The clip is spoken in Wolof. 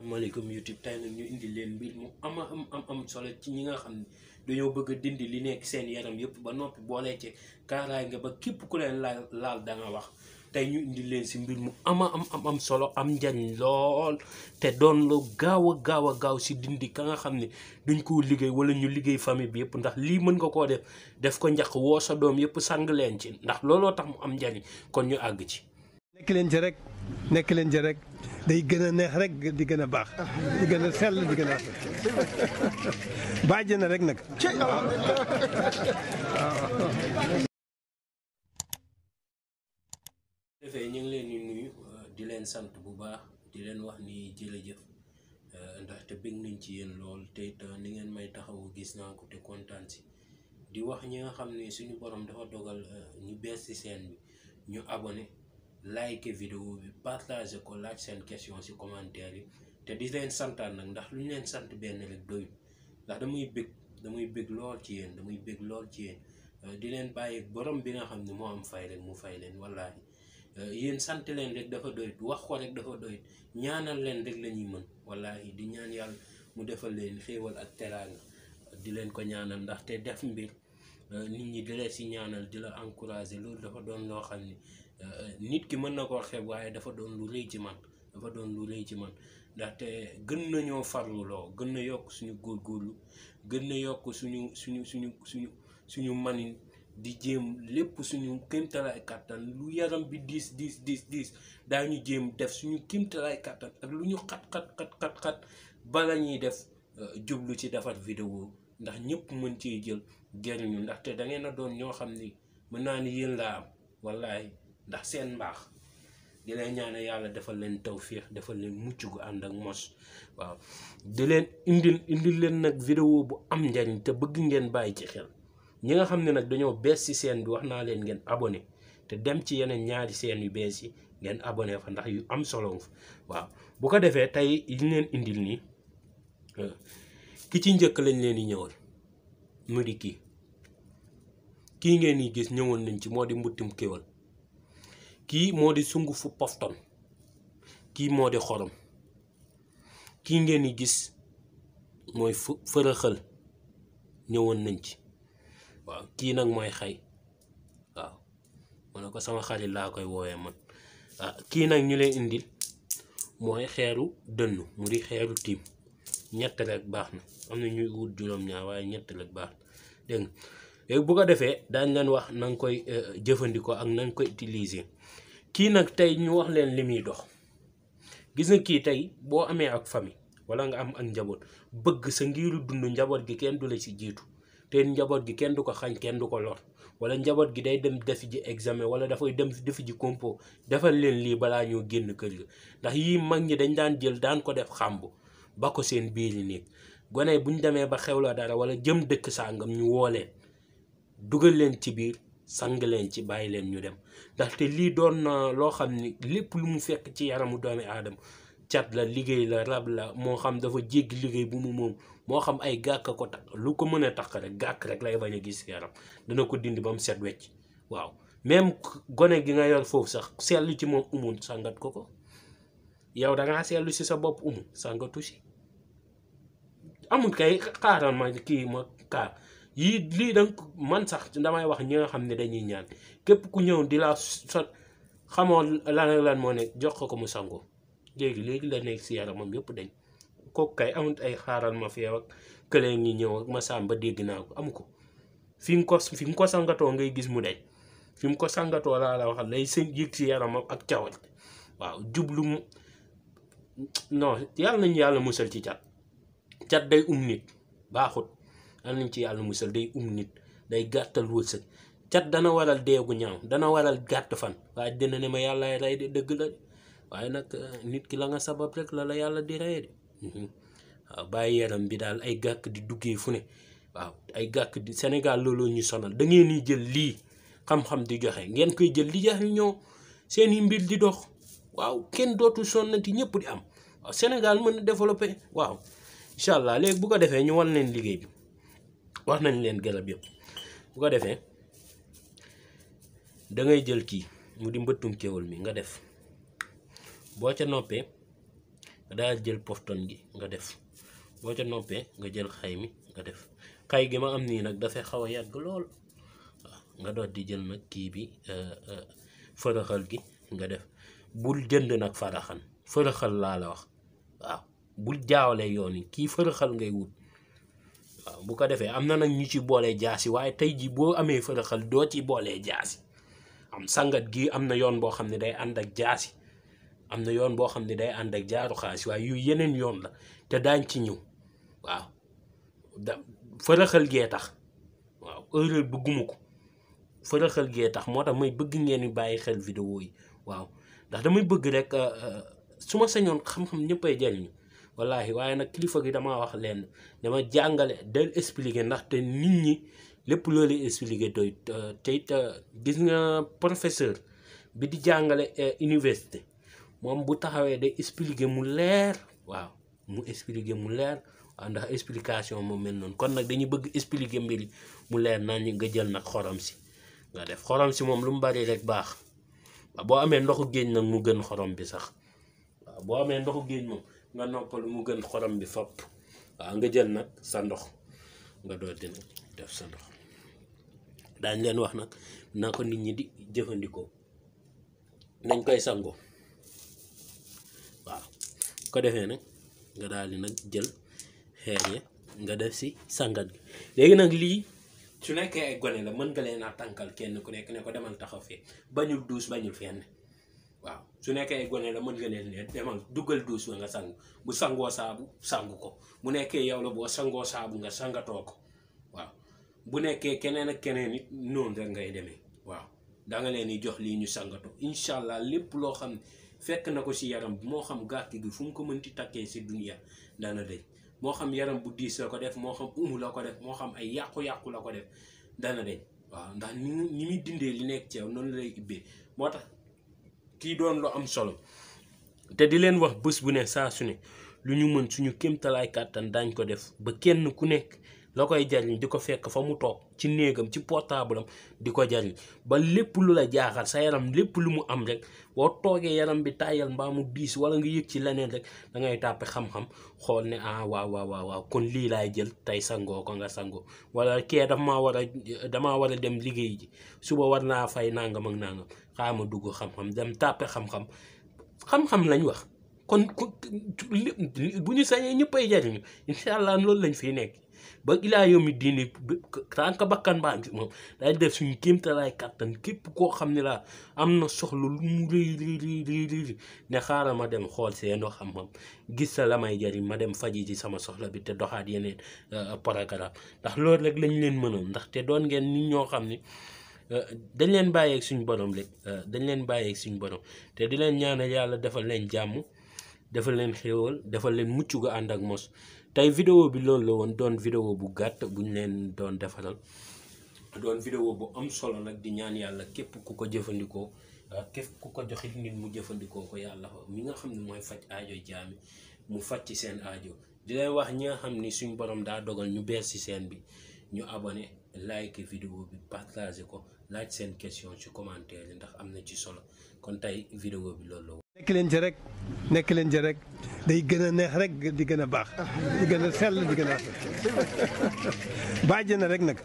maaleykum YouTube tey nag ñu indi leen mbir mu am solo ci ñi nga xam ne dañoo bëgg a dindi li nekk seen yaram yëpp ba noppi boole ci kaaraange ba képp ku leen laal da nga wax tey ñu indi leen si mbir mu am solo am njariñ lool te doon lu gaaw si dindi ka nga xam ne duñ ko liggéey wala ñu liggéey famille bi yëpp ndax lii mën nga koo def ko njaq woo sa doom yëpp sang leen ci ndax looloo tax mu am njariñ kon ñu àgg ci. nekk leen ci rek day gën a neex rek di gën a baax di gën a sell di gën a bàjj na rek nag. defee ñu ngi leen di nuyu di leen sant bu baax di leen wax ni jërëjëf ndaxte bëgg nañ ci yéen lool te it ni ngeen may taxawu gis naa ko te kontaan si di wax ñi nga xam ne suñu borom dafa dogal ñu bees ci chaîne bi ñu abonné like vidéo bi partage ko laaj seen question ci commentaire yi te di leen santaan nag ndax lu ñu leen sant benn rek doyul ndax damay bëgg lool ci yéen di leen bàyyi borom bi nga xam ne moo am fay rek mu fay leen wallaahi yéen sant leen rek dafa doyut wax ko rek dafa doyut ñaanal leen rek la ñuy mën wallaahi di ñaan yàlla mu defal leen xéewal ak teraanga di leen ko ñaanal ndax te def mbir nit ñi di la ci ñaanal di la encourager loolu dafa doon loo xam ni nit ki mën na koo xeeb waaye dafa doon lu rëy ci man ndaxte gën nañoo farluloo gën na yokk suñu góorgóorlu gën na yokk suñu manin di jéem lépp suñu kéemtalaay kàttan lu yaram bi diis daañu jéem def suñu kéemtalaay kàttan ak lu ñu xat bala ñuy def jublu ci defar vidéo ndax ñëpp mën cee jël jëriñu ndaxte da ngeen a doon ñoo xam ni mën naa ni yéen laa am wallaahi ndax seen mbaax di leen ñaane yàlla defal leen tawfiix defal leen mucc gu ànd ak mos waaw di leen indil leen nag vidéo bu am njariñ te bëgg ngeen bàyyi ci xel ñi nga xam ne nag dañoo bees ci chaîne bi wax naa leen ngeen abonné te dem ci yeneen ñaari chaîne yu bees yi ngeen abonné fa ndax yu am solo fa waaw bu ko defee tey yi leen indil nii ki ci njëkk lañ leen di ñëwal mu di kii ngeen di gis ñëwoon nañ ci moo di mbuttum kéwal kii moo di sungufu pofton kii moo di xorom kii ngeen di gis mooy fërëxël ñëwoon nañ ci waaw kii nag mooy xay waaw ma ne ko sama xarit laa koy woowee man waaw kii nag ñu leen indil mooy xeeru dënnu mu di xeeru tiim ñett rek baax na am na ñuy wut juróom-ñaar waaye ñett rek baax na dégg nga léegi bu ko defee daañ leen wax na nga koy jëfandikoo ak na nga koy utiliser kii nag tey ñu wax leen li muy dox gis nga kii tey boo amee ak famille wala nga am ak njaboot bëgg sa ngiru dund njaboot gi kenn du la ci jiitu te njaboot gi kenn du ko xañ kenn du ko lor wala njaboot gi day dem def ji examen wala dafay dem def ji compo defal leen lii balaa ñoo génn kër ga ndax yii mag ñi dañ daan jël daan ko def xàmb ba ko seen biiri néeg gone bu ñu demee ba xew la dara wala jëm dëkk sàngam ñu woo leen dugal leen ci biir sang leen ci bàyyi leen ñu dem ndaxte lii doon na loo xam ni lépp lu mu fekk ci yaramu doomi aadama cat la liggéey la rab la moo xam dafa jéggi liggéey bu mu moom moo xam ay gàkk ko takk lu ko mën a takk rek gàkk rek lay bañ a gis yaram dana ko dindi ba mu set wecc waaw même gone gi nga yor foofu sax seetlu ci moom umul sangat ko yow dangaa seetlu si sa bopp sangatu si amul kay xaaral ma kii ma kaar yii lii danga man sax damay wax ñi nga xam ne dañuy ñaan képp ku ñëw di la sot xamoo lan moo nekk jox ko mu sangoo léegi la nekk si yaramam yëpp dañ kooku kay amul ay xaaral ma fi ak këlee ngi ñëw ak ma sàmba dégg naa ko amu ko fi mu ko sangatoo ngay gis mu deñ fi mu ko sangatoo laa la waxal lay seen yëg si yaramam ak cawal waaw jublu mu non yàlla nañu yàlla musal ci cat day nit baaxut yàlla nañ ci yàlla musal day nit day gàttal wërsëg cat dana waral deegu ñaaw dana waral gàtt fan waaye dina ne ma yàlla rey de dëgg la waaye nag nit ki la nga sabab rek la yàlla di rey de waaw bàyyi yaram bi daal ay gàkk di duggee fu ne waaw ay gàkk di Sénégal looloo ñu sonal da ngeen di jël lii xam-xam di joxe ngeen koy jël li jax ñoo seen i mbir di dox waaw kenn dootul sonnati ñëpp di am waaw Sénégal mën a développé waaw incha allah léegi bu ko defee ñu wan leen liggéey bi wax nañ leen garab yëpp bu ko defee da ngay jël kii mu di mbëttum kéwal mi nga def boo ca noppee daal jël pofton gi nga def boo ca noppee nga jël xay mi nga def xay gi ma am nii nag dafay xaw a yàgg lool waaw nga doot di jël nag kii bi fërëxal gi nga def bul jënd nag faraxan fërëxal laa la wax waaw bul jaawale yoon yi kii fërëxal ngay wut waaw bu ko defee am na nag ñu ci boolee jaasi waaye tey ji boo amee fërëxal doo ci boolee jaasi am sangat gi am na yoon boo xam ne day ànd ak jaasi am na yoon boo xam ne day ànd ak jaaru xaalis waaye yu yeneen yoon la te daañ ci ñëw waaw fërëxal gee tax waaw erreur bëgguma ko fërëxal gee tax moo tax may bëgg ngeen di bàyyi xel vidéo yi waaw ndax damay bëgg rek su ma sañoon xam-xam ñëppay jariñu wallaahi waaye nag kilifa gi damaa wax leen dama jàngale del expliquer ndaxte nit ñi lépp loolu expliquer doy te gis nga professeur bi di jàngale université moom bu taxawee day expliquer mu leer waaw mu expliquer mu leer waaw ndax explication moom mel noonu kon nag dañuy bëgg expliquer mbiri mu leer naa ñu nga jël nag xorom si nga def xorom si moom lu mu bari rek baax waaw boo amee ndoxu géej nag mu gën xorom bi sax waaw boo amee ndoxu géej moom nga noppalu mu gën xorom bi fopp waaw nga jël nag sa ndox nga doon dina def sa ndox daañ leen wax nag na ko nit ñi di jëfandikoo nañ koy sangoo waaw ko defee nag nga daal di nag jël xeer ya nga def si sangat gi léegi nag lii su nekkee ay gone la mën nga leen a tànkal kenn ku nekk ne ko demal taxaw fee bañul duus bañul fenn waaw su nekkee ay gone la mën nga leen ne demal duggal duus ba nga sangu bu sangoo saabu sangu ko bu nekkee yow la boo sangoo saabu nga sangatoo ko waaw bu nekkee keneen ak keneen it noonu rek ngay demee waaw da nga leen di jox lii ñu sangatoo incha allah lépp loo xam ne fekk na ko si yaram bi moo xam gàkk gi fu mu ko mënti takkee si dunya dana dëj moo xam yaram bu diis la ko def moo xam umu la ko def moo xam ay yàqu-yàqu la ko def dana deñ waaw ndax ni muy dindee li nekk ci yow noonu lay ibbee moo tax kii doon lu am solo te di leen wax bés bu ne saa su ne lu ñu mën suñu kéemtalaay kàttan daañ ko def ba kenn ku nekk la koy jariñ di ko fekk fa mu toog ci néegam ci portable am di ko jariñ ba lépp lu la jaaxal sa yaram lépp lu mu am rek boo toogee yaram bi tàyyal mbaa mu diis wala nga yëg ci leneen rek da ngay tàppe xam-xam xool ne ah waaw kon lii laay jël tey sangoo ko nga sangoo wala kee damaa war a dem liggéey ji suba war naa fay nangam ak nangam xaaral ma dugg xam-xam dem tàppe xam-xam lañ wax kon bu ñu sañee ñëppay jariñu incha allah loolu lañ fiy nekk ba ilaa yow mi diine tànk bakkan baa ngi moom day def suñu kéemtalaay kàttan képp koo xam ne laa am na soxla lu mu rëy ne xaaral ma dem xool seenoo xam-xam gis sa la may jariñ ma dem faji ci sama soxla bi te doxaat yeneen programme ndax loolu rek lañ leen mënoon ndax te doon ngeen nit ñoo xam ne dañ leen bàyyeeg suñu borom rek dañ leen bàyyeeg suñu borom te di leen ñaanal yàlla defal leen jàmm defal leen xéewal defal leen mucc gu ànd ak mos tey vidéo bi loolu la woon doon vidéo bu gàtt buñ leen doon defaral doon vidéo bu am solo nag di ñaan yàlla képp ku ko jëfandikoo képp ku ko joxit nit mu jëfandikoo ko yàlla mi nga xam ne mooy faj aajo jaami mu faj ci seen aajo di leen wax ñi nga xam ni suñ borom daa dogal ñu bees ci seen bi ñu abonné like vidéo bi partager ko laaj seen question ci commentaire yi ndax am na ci solo kon tey vidéo bi loolu la woon. nekk leen ci rek day gën a neex rek di gën a baax di gën a sell di gën a bàjj na rek nag.